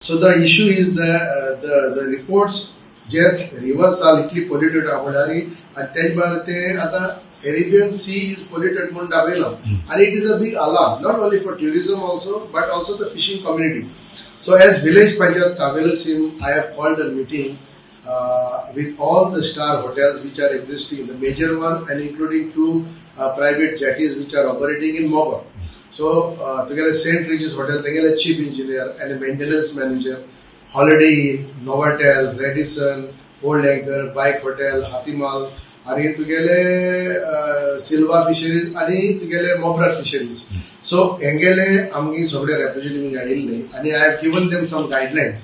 So the issue is the reports J reverse आल इतली polluted आहा म्हणल्यार आनी तेज भायर ते आतां Arabian Sea is polluted म्हणून दाखयलां आनी it is a big alarm, not only for tourism also, but also the fishing community. So as village panchayat Cavelossim, I have called a meeting with all the star hotels which are existing, the major one and including two private jetties which are operating in Moba. So together St. Regis Hotel, तेंगेले chief engineer and a maintenance manager, Holiday Inn, Novotel, Radisson, Old Anchor, Bike Hotel, Hathimal, आणि तुगेले Silva fisheries आणि तुगेले मोब्रा fisheries. So हेंगेले आमगे सगळे representative आयिल्ले आनी I have given them some guidelines.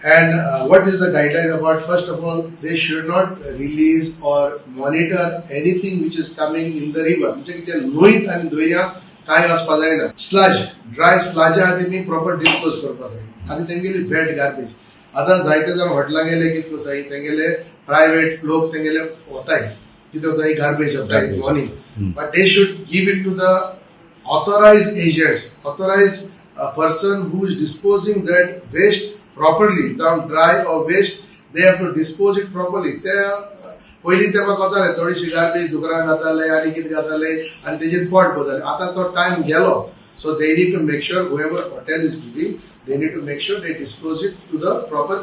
And what is the guideline about? First of all, they should not release or monitor anything which is coming in the river. म्हणजे कितें न्हंयत आनी दर्यांत कांय वचपा जायना. स्लज, ड्राय स्लज आहा, तेमी proper dispose करपा जाय आनी तेंगेली वेट गार्बेज. आतां जायते जाण हॉटेलां गेले, कितें करताय, तेंगेले प्रायवेट लोक तेंगेले वताय, कितें वताय, garbage वताय Garbage. Morning, but they should give it to the authorized agents, authorized person who is disposing that waste properly. जावं dry or waste, they have to dispose it properly. ते पयलीं तेन्ना कोताले, थोडीशी गार्बेज दुकरां घाताले आनी कितें घाताले आनी तेजेर पोट भरताले. आतां तो टायम गेलो. So they need to make sure, whoever hotel is giving, they need to make sure they dispose it to the proper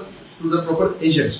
agents.